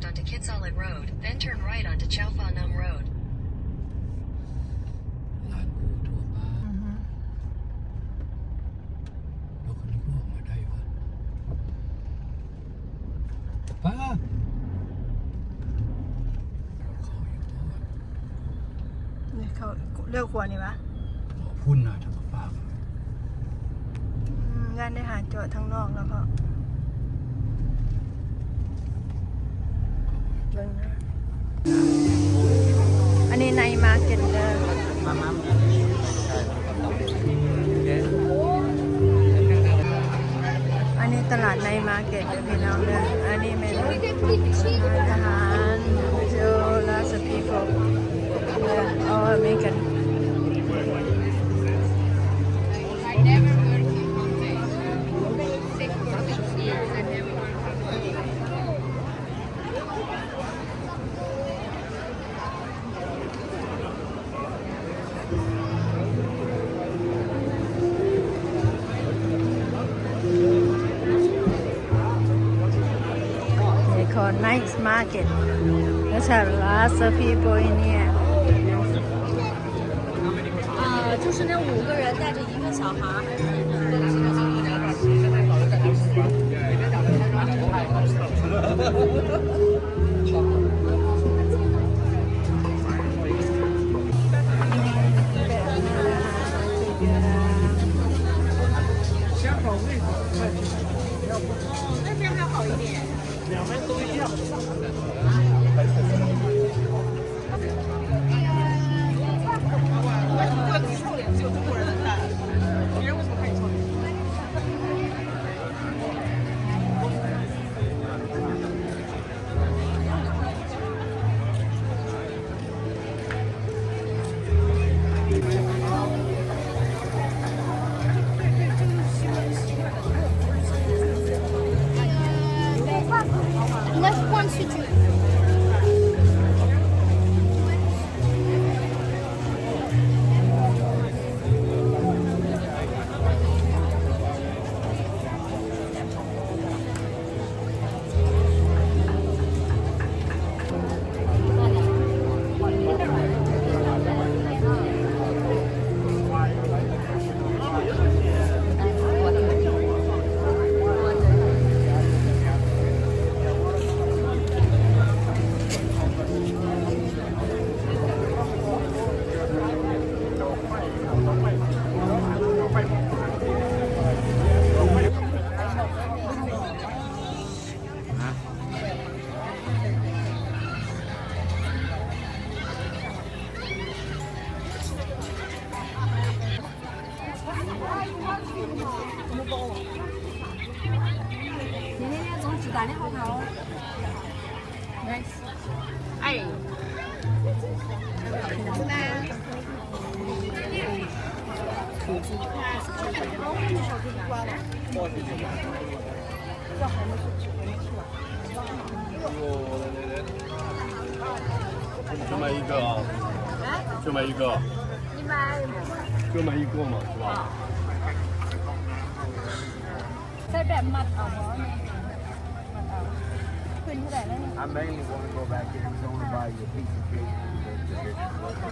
onto Kitsalit Road, then turn right onto Chao Pha Nam Road. ຮ້ານປູທົ່ວປ່າ. ອືຮຶ ເຮົາກໍນຶກວ່າອອກມາໄດ້ວະ. ປ້າ ເຂົາຢູ່ບໍ່? ນີ້ເຂົາລ້ຽວຂວານີ້ຫວາ? ບໍ່ ພຸ້ນນະ ທາງປາກ. ອືມ ຢ້ານໄດ້ຫາເຈາະທາງນອກແລ້ວເພາະ ເບິ່ງນະ. ອັນນີ້ໃນມາເກັດເດີ. ອັນນີ້ຕະຫຼາດໃນມາເກັດເດີພີ່ນ້ອງເດີ. ອັນນີ້ແມ່ນຮ້ານອາຫານ so lots of people, all American. ເຂົາ nice market. There's a lots of people in here. 呃，就是那五个人带着一个小孩儿。 Left one to two. 就买一个啊？就买一个？你买？就买一个嘛，是吧？ ໃສ່ແບບມັດເອົາບໍ່? ມັດເອົາ. ຄືນເທົ່າໃດແລ້ວນີ້? I mainly wanna go back in, so I wanna buy you a piece of cake.